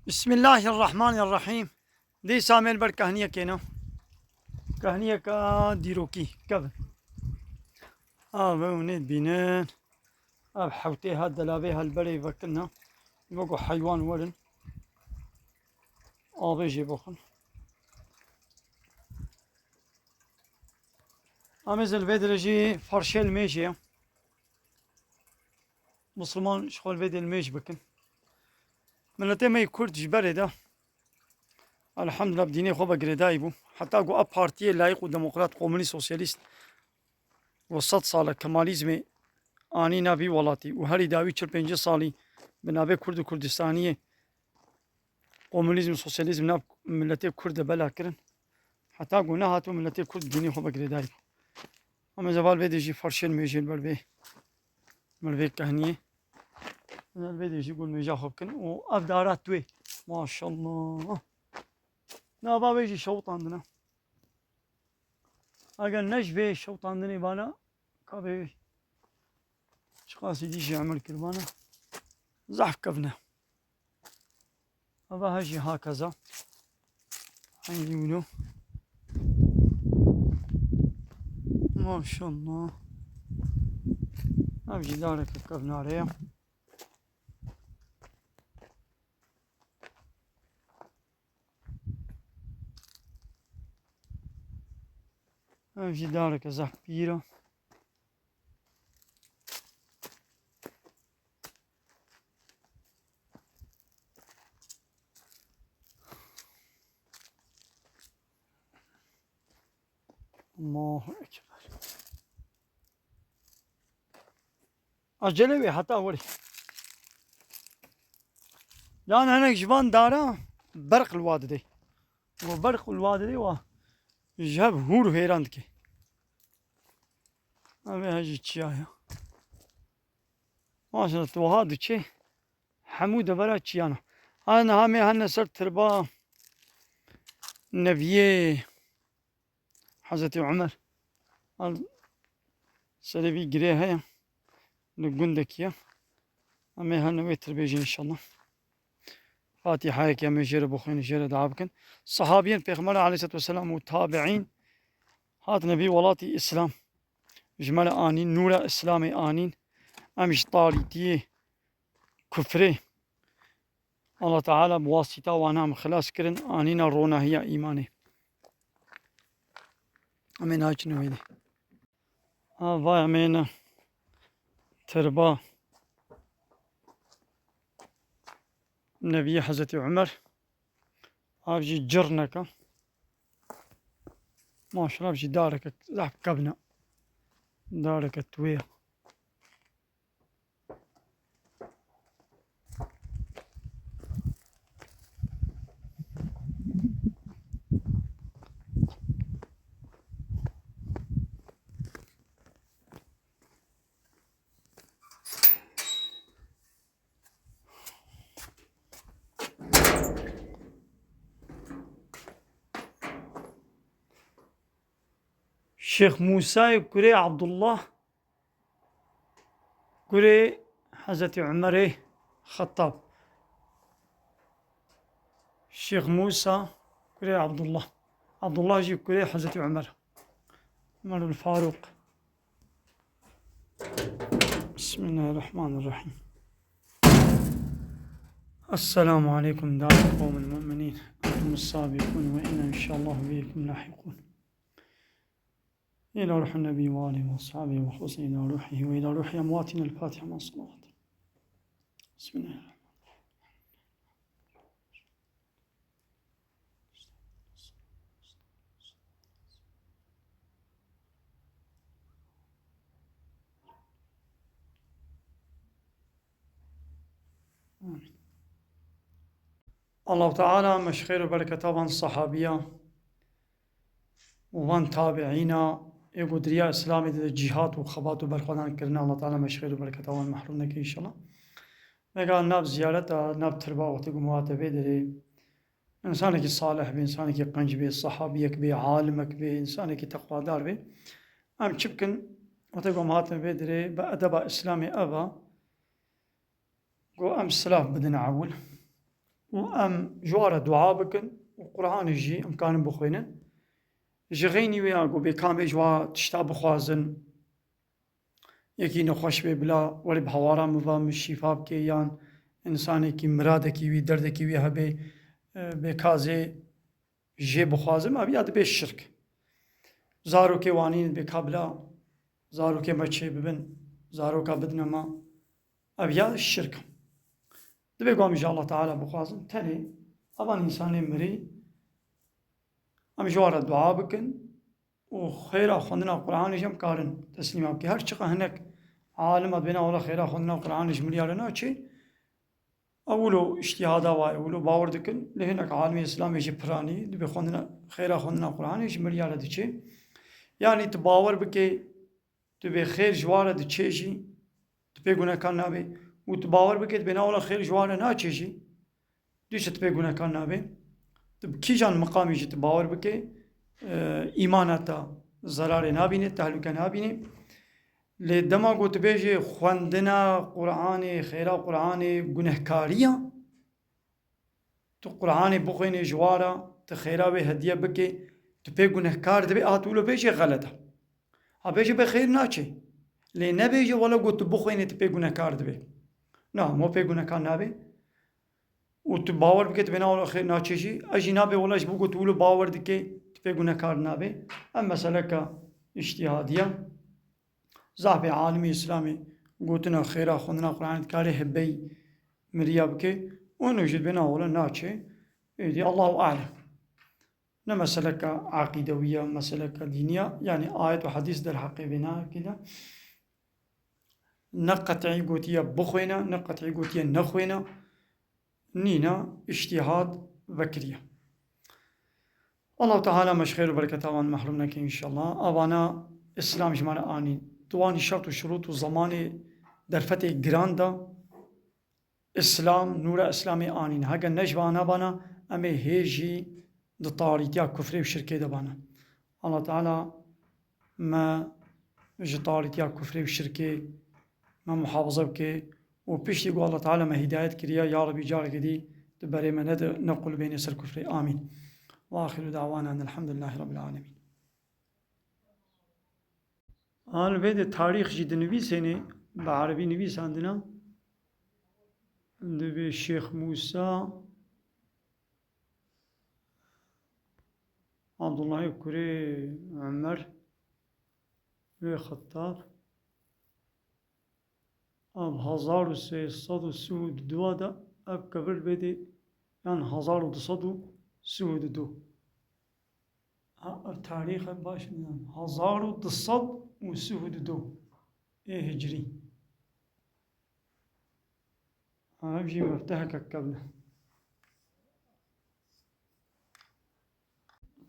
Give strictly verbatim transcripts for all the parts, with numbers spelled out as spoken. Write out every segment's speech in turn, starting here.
Bismillahirrahmanirrahîm. Dîsa me li ber kehniyekê ne. Kehniyeka dîrokî. Kevin. A, ve hûn ê dibînin. Ev hewtê ha delavê ha li berê vekin ne. Weko heywan werin. Avê jê bixwin. Amêzin li vê derê jî farşê li mêjê ye. Misilman ji xwe li vê dê li mêj bikin. Miletê me yê Kurd ji berê de, elhamdulillah, bi dînê xwe ve girêdayî bû. Heta ku ev partiyê layîq û demokrat, komunîst, sosyalîst, ku sed sal e Kemalîzmê anî nav vî welatî û herî dawî çil pêncî salî bi navê Kurd û Kurdistaniyê komunîzm, sosyalîzm nav miletê Kurd de bela kirin. Heta ku nehat û miletê Kurd dînê xwe ve girêdayî bû. Em ê zeval vê dê jî farşên mêjê li ber vê, li ber vê kehniyê. Li vê dê jî gun mêja xwe bikin û ev dara tuê. Maşallah. Nava wê jî şewitandine. Eger ne ji vê şewitandinê vana, ka vê çiqasî dî jî emir kir vana. Zehf kevne. Ava ha jî hakeza. Eynî wilo. Maşallah. Ev jî dareke kevnare ye. Ev jî dareke zehf pîr e. Allahu Ekber. Acele wê heta werê. Yan hinek ji van dara berq li wa didê. Wa berq li wa didê wa ji hev hûr û hêran dike. Ev ê hejî çiya ya. Maşallah, tu wiha diçê hemû devera çiyana. Ha niha me hene ser tirba neviyê Hezretî Umer. Al serê vî girê heye. Li gundekî ye. Em ê hene wê tirbêjin înşallah. Fatîhayekê em ê jê re bixwînin, jê re dua bikin. Sahabiyên Pêxember aleyhisselatu vesselam û tabiîn hatine vî welatî Îslam. Ji me re anîn, nûra Îslamê anîn. Em ji tarîtiyê, kufrê, Allah Teala bi wasîta wan em xilas kirin, anîna ronahiya îmanê. Em ê naçine wê dê. Ha, vay em ê ne tirba Neviyê Hezretî Umer. Ev jî cirneke. Maşallah, ev jî dareke zehf kevne. Dareke tuwê ye. Şêx Mûsayê kurê Abdullah, kurê Hezretî Umerê Xettab. Şêx Mûsa kurê Abdullah. Abdullah jî kurê Hezretî Umer. Umerul Farûq. Bismillahirrahmanirrahîm. Esselamu aleykum dara qewmil mu'minîn. Entumus sabikûn ve inna inşallah bîkum lahîkûn. Îlâ ruhin nebî ve alîhi ve ashabîhi ve husun îlâ ruhihi ve îlâ ruhi emvâtina el Fatiha ma salavat. Bismillahirrahmanirrahîm. Amîn. Allahu Teala me ji xêr û bereketa van sahabiya û van tabiîna ê ku di riya Îslamê de cîhat û xebat û berxwedan kirine, Allah Teala me ji xêr û bereketa wan mehrûm neke înşallah. Mega nav ziyareta, nav tirba wextê ku me hate vê derê, însanekî salih bê, însanekî qenc bê, sahabiyek bê, alimek bê, însanekî teqwadar bê. Em çi bikin? Wextê ku em hatin vê derê, bi edeba Îslamê ev e ku em silav bidin ewil. Û em ji wan re dua bikin û Qur'anê jî em karin bixwînin. Ji xeynî wê ya ku bê kamê ji wan tişta bixwazin, yekî nexweş bê bila were bi hawara min va min şîfa bike yan însanekî miradekî wî, derdekî wî hebe, e, bê kazê jê bixwazim, ev ya dibe şirk. Zarokê wanîn bê ka bila zarokê me çê bibin, zaroka bidine me, ev ya şirk. Dibe ku em ji Allah Teala bixwazin, tenê evan însanê mirî, em ji wan re dua bikin û xêra xwendina Qur'anê jî em karin teslîma bike. Her çiqa hinek alim a dibêne wela xêra xwendina Qur'anê ji miriya re naçê, ew wilo îştîhada wa ye, wilo bawer dikin, lê hinek alimê Îslamê jî piranî, dibê xwendina, xêra xwendina Qur'anê ji miriya re diçe. Yanî tu bawer bike, tu bê xêr ji wan re diçe jî, tu pê gunehkar nabê. Û tu bawer bike, tu bê na wela xêr ji wan re naçe jî, dîsa tu pê gunehkar nabê. Tu bi kîjan miqamî jî tu bawer bike, e, îmana te zerarê nabîne, tehlûke nabîne. Lê dema ku tu bêjê xwendina Qur'anê, xêra Qur'anê gunehkariya, tu Qur'anê bixwînê ji wan re, tu xêra wê hediye bikê, tu pê gunehkar dibê, a tu wilo bêjê xelet e. Ha bêjê bê xêr naçê. Lê nebêjê wele ku tu bixwînê tu pê gunehkar dibê. Na, mo pê gunehkar nabê. Û tu bawer bike, tu bê na wele xêr naçê jî. Ez jî nabê wele ji bo ku tu wilo bawer dikê, tu pê gunehkar nabê. Ev meseleka îştîhadî ye. Zehfê alimê Îslamê gotina xêra xwendina Qur'anê dikarê hebeyî miriya bike. Û hino jî dibê na wele naçê. Êdî Allahu alem. Ne meseleka aqîdewî ye, meseleka dînî ye. Yanî ayet û hedîs derheqê vê nayekî de. Ne qet'î gotiye bixwêne, ne qet'î gotiye nexwêne. Nîne, îştîhad vekiriye. Allahu Teala me ji xêr û bereketa wan mehrum neke înşallah. Avana Îslam ji me re anîn. Di wan şert û şurût û zemanê derfetê giran de Îslam, nûra Îslamê anîn. Heke ne ji vana bana, em ê hê jî di tarîtiya kufrê û şirkê de bana. Allah Teala me ji tarîtiya kufrê û şirkê me muhafaza bike û piştî ku Allah Teala me hidayet kiriye, ya Rebî carekê dî tu berê me nede, nequlibêne ser kufrê. Amîn. Ve axiru dawana enelhamdulillahî Rabbil alemin. An vê de tarîx jî dinivîsêne, bi erebî nivîsandina. Dibê Şêx Mûsa, Abdullahê kurê Emer, wê Xettab. Ev hezar û sê sed û sî û du de ev kevir bê dê, yan hezar û du sed û sî û du. Ha, ev tarîx e, baş nizam. Hezar û du sed û sî û du ê hicrî. Ha, ev jî mefteheke kevn e.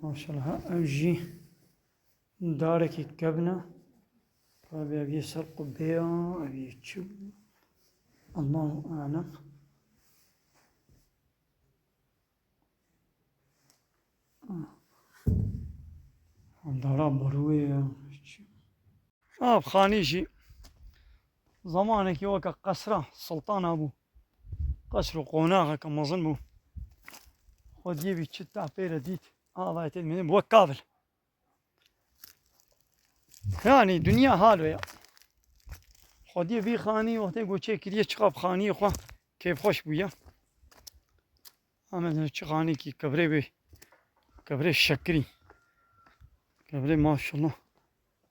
Maşallah, ha, ev jî darekî kevn e. Tabi ev yê ser qubê ya, ev yê çi? Allahu alem. Dara barûyê ya. Av xanî jî zemanekî weke qesra sultana bû. Qesr û qonaxeke mezin bû. Xwediyê wî çi te pê re dît, avayê tê dimînin wek kabil. Yanî dinya halo ya. Xwediyê vî xanî wextê ku çê kiriye çiqa bi xaniyê xwe kêfxweş bûye. Amed çi xanîkî kevirê wê. Kevirê şekirî. Kevirê maşallah.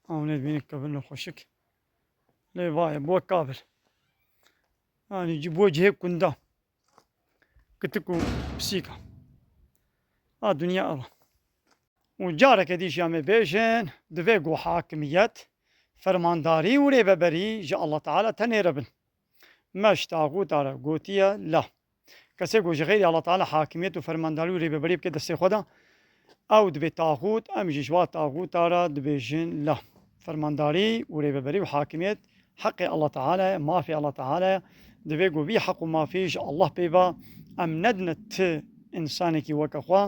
Awnê dibînî kevir ne xweşik. Lê vayê bo kabil. Yanî ci bo cihê kunda. Kitik û pisîka. A dinya ev e. Û careke dî jî em ê bêjin, divê ku hakimiyet, fermandarî û rêveberî ji Allah Teala tenê re bin. Me ji taxûta re gotiye la. Kesê ku ji xeyrî Allah Teala hakimiyet û fermandarî û rêveberî bike destê xwe de, ew dibê taxût, em jî ji wa taxûta re dibêjin la. Fermandarî û rêveberî û hakimiyet heqê Allah Teala ye, mafê Allah Teala ye. Divê ku vî heq û mafî ji Allah pê ve, em nedine ti însanekî weke xwe.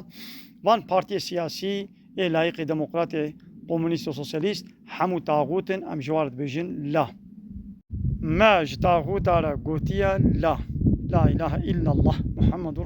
Van partiyê siyasî ê layîqê demokratê, komunîst û sosyalîst hemû taxût in, em ji wan re dibêjin la. Me ji taxûta re gotiye la. La îlahe îllallah Muhammedur